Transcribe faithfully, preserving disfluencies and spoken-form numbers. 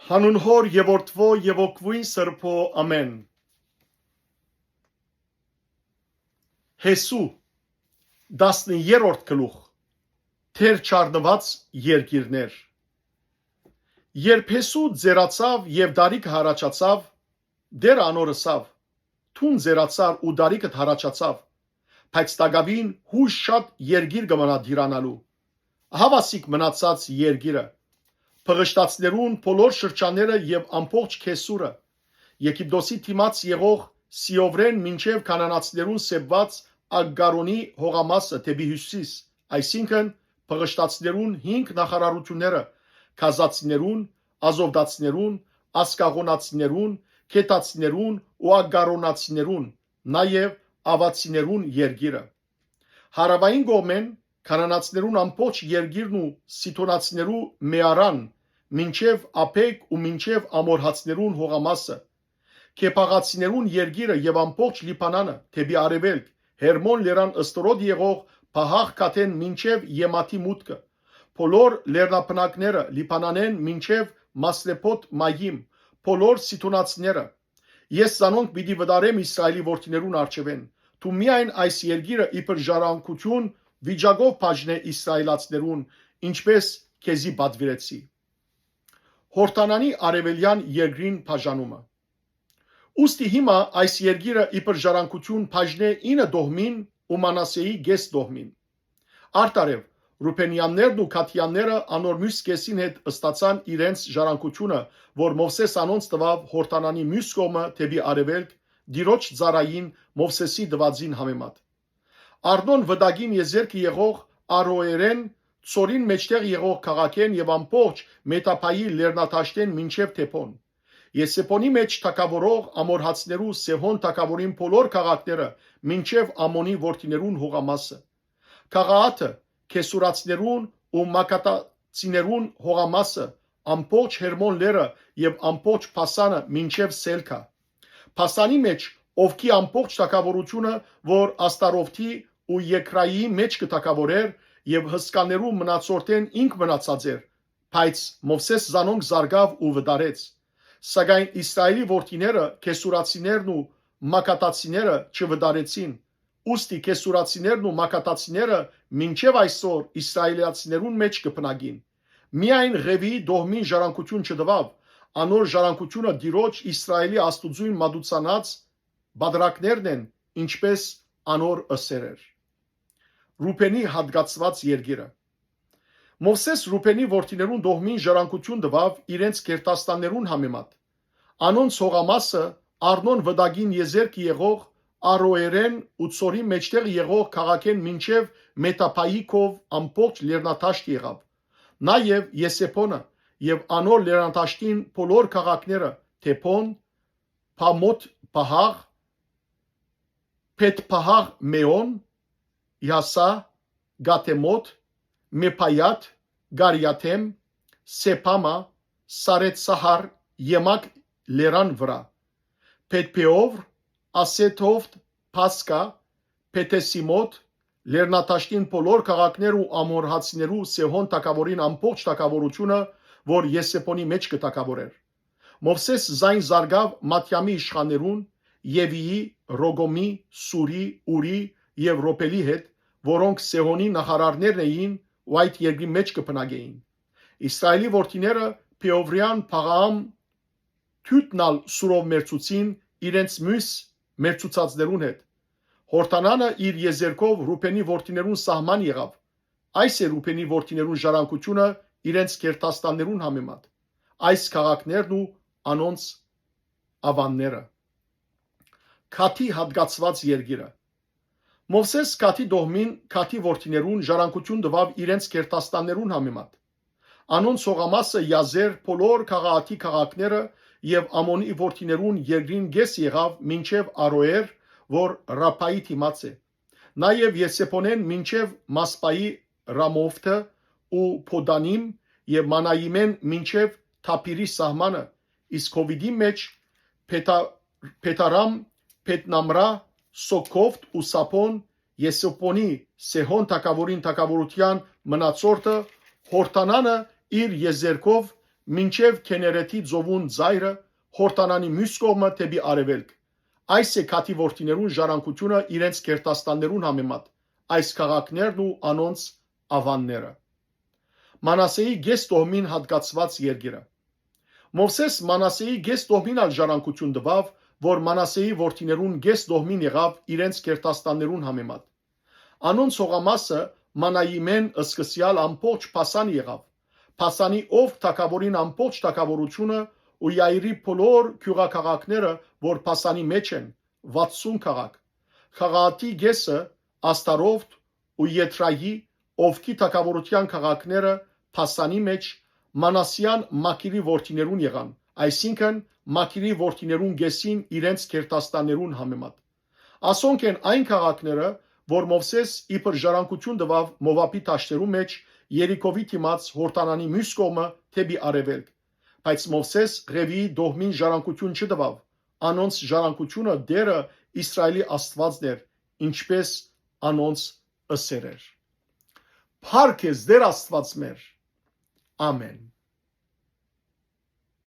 Հանուն Հօր եւ Որդւոյ եւ Հոգւոյն Սրբոյ, ամէն։ Յեսու, տասներորդ գլուխ, Դեռ չառնուած երկիրներ։ Երբ Յեսու ծերացաւ եւ տարիքը յառաջացաւ, Տէրը անոր ըսաւ. «Դուն ծերացար ու տարիքդ յառաջացաւ, բայց տակաւին յոյս շատ երկիր կը մնայ տիրանալու։ Ահա ասիկ մնացած երկիրը, բղշտացներուն բոլոր շրջանները եւ ամբողջ Քեսուրը, Եգիպտոսի դիմաց եղող Սիովրէն մինչեւ Քանանացիներուն սեպուած Ագգարոնի հողամասը դէպի հիւսիս, այսինքն՝ բղշտացիներուն հինգ նախարարութիւնները՝ Գազացիներուն, Ազովտացիներուն, Ասկաղոնացիներուն, Քեթացիներուն ու Ագգարոնացիներուն, նաեւ Աւացիներուն երկիրը։ Հարաւային կողմէն՝ Քանանացիներուն ամբողջ երկիրն ու Սիդոնացիներու Մեարան, մինչեւ Ափեկ ու մինչեւ Ամորհացիներուն հողամասը, Քեփաղացիներուն երկիրը եւ ամբողջ Լիբանանը դէպի արեւելք, Հերմոն լերան ստորոտ եղող Պահաղ գաթէն մինչեւ Եմաթի մուտքը, բոլոր լեռնաբնակները Լիբանանէն մինչեւ Մասրեփոթ Մայիմ, բոլոր Սիդոնացիները։ Ես զանոնք պիտի վտարեմ Իսրայէլի որդիներուն առջեւէն։ Դու միայն այս երկիրը իբր ժառանգութիւն վիճակով բաժնէ իսրայէլացիներուն, ինչպէս քեզի պատուիրեցի»։ Յորդանանի արեւելեան երկրին բաժանումը։ Ուստի հիմա այս երկիրը իբր ժառանգութիւն բաժնէ ինը տոհմին ու Մանասեի կէս տոհմին։ Արտարեւ, Ռուբենեաններն ու Գադեանները անոր միւս կէսին հետ ստացան իրենց ժառանգութիւնը, որ Մովսէս անոնց տուաւ Յորդանանի միւս կողմը դէպի արեւելք, Տիրոջ ծառային Մովսէսի տուածին համեմատ։ Արնոն վտակին եզերքը եղող Արոերէն, ծորին մէջտեղ եղող քաղաքէն եւ ամբողջ Մետաբայի լեռնադաշտէն մինչեւ Թեբոն։ Եսեբոնի մէջ թագաւորող ամորհացիներու Սեհոն թագաւորին բոլոր քաղաքները մինչեւ Ամոնի որդիներուն հողամասը։ Գաղաաթը, Քեսուրացիներուն ու Մակատացիներուն հողամասը, ամբողջ Հերմոն լեռը եւ ամբողջ Փասանը մինչեւ Սելքա։ Փասանի մէջ Ովքի ամբողջ թագաւորութիւնը, որ Աստարովթի ու Եքրայի մէջ կը թագաւորէր եւ հսկաներու մնացորդէն ինք մնացած էր, բայց Մովսէս զանոնք զարկաւ ու վտարեց։ Սակայն Իսրայէլի որդիները, Քեսուրացիներն ու Մակատացիները չվտարեցին, ուստի Քեսուրացիներն ու Մակատացիները մինչեւ այսօր իսրայէլացիներուն մէջ կը բնակին։ Միայն Ղեւիի տոհմին ժառանգութիւն չտուաւ, անոր ժառանգութիւնը Տիրոջ Իսրայէլի Աստուծոյն մատուցանած պատրակներն են, ինչպէս անոր ըսեր էր։ Ռուբենի յատկացուած երկիրը։ Մովսէս Ռուբենի որդիներուն տոհմին ժառանգութիւն տուաւ իրենց գերդաստաններուն համեմատ։ Անոնց հողամասը Արնոն վտակին եզերքը եղող Արոերէն ու ծորի մէջտեղ եղող քաղաքէն մինչեւ Մետաբայի քով ամբողջ լեռնադաշտ եղաւ, նաեւ Եսեբոնը եւ անոր լեռնադաշտին բոլոր քաղաքները՝ Թեբոն, Բամոթ Պահաղ, Բեթ Պահաղ Մեոն, Յասա, Գաթեմոթ, Մեփայաթ, Գարիաթեմ, Սեփամա, Սարեթ Սահար, Եմակ լերան վրայ, Բեթ Փեովր, Ասեթովթ Փասկա, Բեթեսիմոթ, լեռնադաշտին բոլոր քաղաքներ ու ամորհացիներու Սեհոն թագաւորին ամբողջ թագաւորութիւնը, որ Եսեբոնի մէջ կը թագաւորէր։ Մովսէս զայն զարգաւ Մատյամի իշխաններուն, Եվիի, Ռոգոմի, Սուրի, Ուրի եւ Ռոբելի հետ, որոնք Սեհոնի նախարարներն էին ու այդ երկրի մէջ կը բնակէին։ Իսրայէլի որդիները Փեովրեան Փաղաամ թիւդն ալ սուրով մերձուցին իրենց միւս մերձուցածներուն հետ։ Յորդանանը իր եզերքով Ռուբենի որդիներուն սահման եղաւ։ Այս է Ռուբենի որդիներուն ժառանգութիւնը իրենց գերդաստաններուն համեմատ։ Այս քաղաքներն ու անոնց աւանները։ Գադի յատկացուած երկիրը։ Մովսէս Գադի տոհմին Գադի որդիներուն ժառանգութիւն տուաւ իրենց գերդաստաններուն համեմատ։ Անոնց հողամասը Յազեր, բոլոր Գաղաաթի քաղաքները եւ Ամոնի որդիներուն երկրին կէս եղաւ մինչեւ Արոեր, որ Ռաբայի դիմաց է, նաեւ Եսեբոնէն մինչեւ Մասպայի Ռամովթը ու Փոդանիմ եւ Մանայիմէն մինչեւ Թափիրի սահմանը, իսկ հովիտի մէջ Փեթա-, Փեթարամ, Փեթնամրա, Սոքովթ ու Սափոն, Եսեբոնի Սեհոն թագաւորին թագաւորութեան մնացորդը, Յորդանանը իր եզերքով մինչեւ Քեներեթի ծովուն ծայրը, Յորդանանի միւս կողմը դէպի արեւելք։ Այս է Գադի որդիներուն ժառանգութիւնը իրենց գերդաստաններուն համեմատ, այս քաղաքներն ու անոնց աւանները։ Մանասեի կէս տոհմին յատկացուած երկիրը։ Մովսէս Մանասեի կէս տոհմին ալ ժառանգութիւն տուաւ, որ Մանասեի որդիներուն կէս տոհմին եղաւ իրենց գերդաստաններուն համեմատ։ Անոնց հողամասը Մանայիմէն սկսեալ ամբողջ Փասան եղաւ։ Փասանի ովք թագաւորին ամբողջ թագաւորութիւնը ու Յայիրի բոլոր գիւղաքաղաքները, որ Փասանի մէջ են, վաթսուն քաղաք։ Խաղաատի կէսը, Աստարովթ ու Եդրայի ովքի թագաւորութեան քաղաքները Փասանի մէջ Մանասեան Մակիրի որդիներուն եղան, այսինքն՝ Մակիրի որդիներուն կէսին իրենց գերդաստաններուն համեմատ։ Ասոնք են այն քաղաքները, որ Մովսէս իբր ժառանգութիւն տուաւ Մովաբի դաշտերու մէջ, Երիքովի դիմաց Յորդանանի միւս կողմը դէպի արեւելք։ Բայց Մովսէս Ղեւիի տոհմին ժառանգութիւն չտուաւ, անոնց ժառանգութիւնը Տէրը Իսրայէլի Աստուածն էր, ինչպէս անոնց ըսեր էր։ Փառք ես, Տէր Աստուած մեր։ Ամէն։